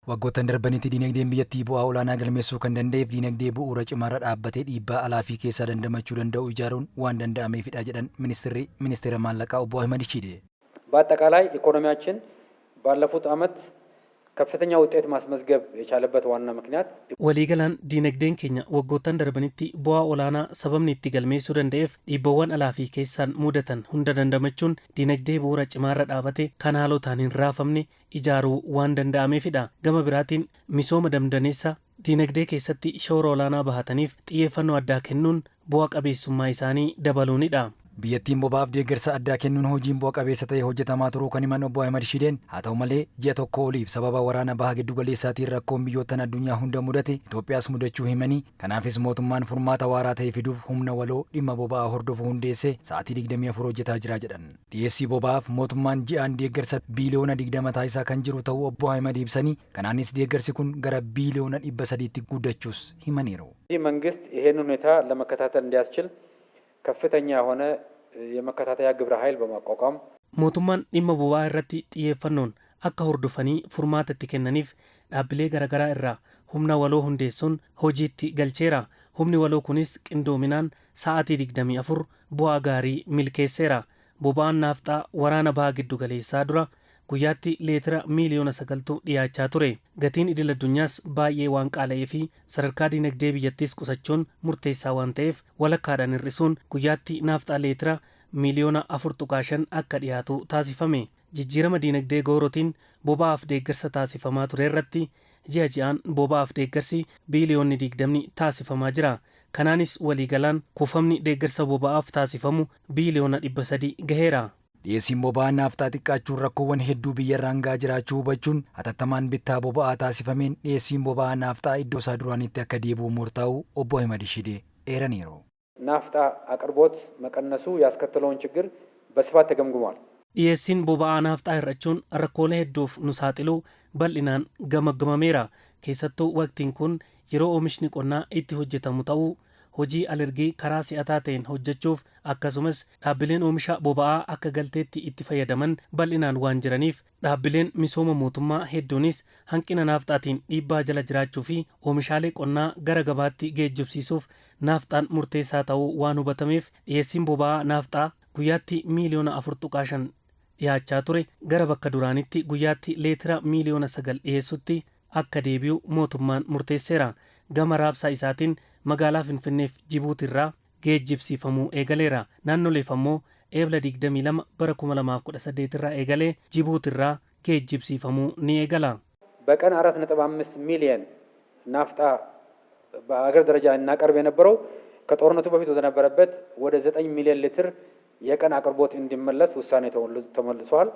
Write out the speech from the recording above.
Waggoottan darbanitti diinagdeen biyyattii bu'aa olaanaa galmeessuu kan danda'eef diinagdee bu'uura cimaarra dhaabbatee dhiibbaa alaa fi keessaa dandamachuu danda'u ijaaruun waan danda'ameefidha jedhan Ministirri Ministeera Maallaqaa Obbo Ahimad Shidee. በአጠቃላይ ኢኮኖሚያችን ባለፉት ዓመት ከፍተኛ ውጤት ማስመዝገብ የቻለበት ዋና ምክንያት Waliigalaan diinagdeen keenya waggoottan darbanitti bu'aa olaanaa sababni itti galmeessuu danda'eef dhiibbawwan alaa fi keessaan mudatan hunda dandamachuun diinagdee bu'uura cimaarra dhaabate kan haalotaan hin raafamne ijaaruu waan danda'ameefidha. Gama biraatiin misooma damdaneessa diinagdee keessatti shoora olaanaa bahataniif xiyyeeffannoo addaa kennuun bu'a qabeessummaa isaanii dabaluunidha. Biyyattiin boba'aaf deeggarsa addaa kennuun hojiin bu'a qabeessa ta'e hojjetamaa turuu kan himan Obbo Ahimad Shideen, haa ta'u malee ji'a tokko oliif sababa waraana baha giddu galeessaatiin rakkoon biyyoottan addunyaa hunda mudate Itoophiyaas mudachuu himanii, kanaafis mootummaan furmaata waaraa ta'e fiduuf humna waloo dhimma boba'aa hordofu hundeessee sa'aatii 24 hojjetaa jira jedhan. Dhiyeessii boba'aaf mootummaan ji'aan deeggarsa biiliyoona 20 taasisaa kan jiru ta'uu Obbo Ahimad ibsanii, kanaanis deeggarsi kun gara biiliyoona 300tti guddachuus himaniiru. መንግስት ይሄን ሁኔታ ለመከታተል እንዲያስችል ከፍተኛ የሆነ የመከታተያ ግብረ ኃይል በማቋቋም Mootummaan dhimma boba'aa irratti xiyyeeffannoon akka hordofanii furmaata itti kennaniif dhaabbilee garaagaraa irraa humna waloo hundeessuun hojiitti galcheera. Humni waloo kunis qindoominaan sa'aatii 24 bu'aa gaarii milkeesseera. Boba'aan naafxaa waraana baha giddu galeessaa dura guyyaatti leetira miiliyoona 9tu dhiyaachaa ture. Gatiin idil addunyaas baay'ee waan qaala'ee fi sadarkaa dinagdee biyyattiis qusachuun murteessaa waan ta'eef, walakkaadhaan hir'isuun guyyaatti naafxaa leetira miiliyoona 4.5 akka dhiyaatu taasifame. Jijjiirama dinagdee goorootiin boba'aaf deeggarsa taasifamaa ture irratti ji'a ji'aan boba'aaf deeggarsi biiliyoonni 20 taasifamaa jira. Kanaanis waliigalaan kuufamni deeggarsa boba'aaf taasifamu biiliyoona 300 gaheera. Dhiyeessiin boba'aa naafxaa xiqqaachuun rakkoowwan hedduu biyyarraan gahaa jiraachuu hubachuun hatattamaan bittaa boba'aa taasifameen dhiyeessiin boba'aa naafxaa iddoo isaa duraanitti akka deebi'u murtaa'uu Obbo Ahimad Shidee eeraniiru. ናፍጣ አቅርቦት መቀነሱ ያስከተለውን ችግር በስፋት ተገምግሟል። Dhiyeessiin boba'aa naafxaa hir'achuun rakkoolee hedduuf nu saaxiluu bal'inaan gamaggamameera. Keessattuu waqtiin kun yeroo oomishni qonnaa itti hojjetamu ta'uu, hojii alergii karaa si'ataa ta'een hojjechuuf, akkasumas dhaabbileen oomisha boba'aa akka galteetti itti fayyadaman bal'inaan waan jiraniif, dhaabbileen misooma mootummaa hedduunis hanqina naafxaatiin dhiibbaa jala jiraachuu fi oomishaalee qonnaa gara gabaatti geejjibsiisuuf naafxaan murteessaa ta'uu waan hubatameef, dhiyeessiin boba'aa naafxaa guyyaatti miiliyoona 4.5 dhiyaachaa ture gara bakka duraanitti guyyaatti leetira miiliyoona 9 dhiyeessutti akka deebi'u mootummaan murteesseera. Gama raabsaa isaatiin magaalaa Finfinneef Jibuutirraa geejjibsiifamuu eegaleera. Naannoleef ammoo Eebla 22 bara 2018 irraa eegalee Jibuutirraa geejjibsiifamuu ni eegala. በቀን 4.5 ሚሊየን ናፍጣ በአገር ደረጃ እናቀርብ የነበረው ከጦርነቱ በፊት ወደነበረበት ወደ 9 ሚሊዮን ሊትር የቀን አቅርቦት እንዲመለስ ውሳኔ ተመልሷል።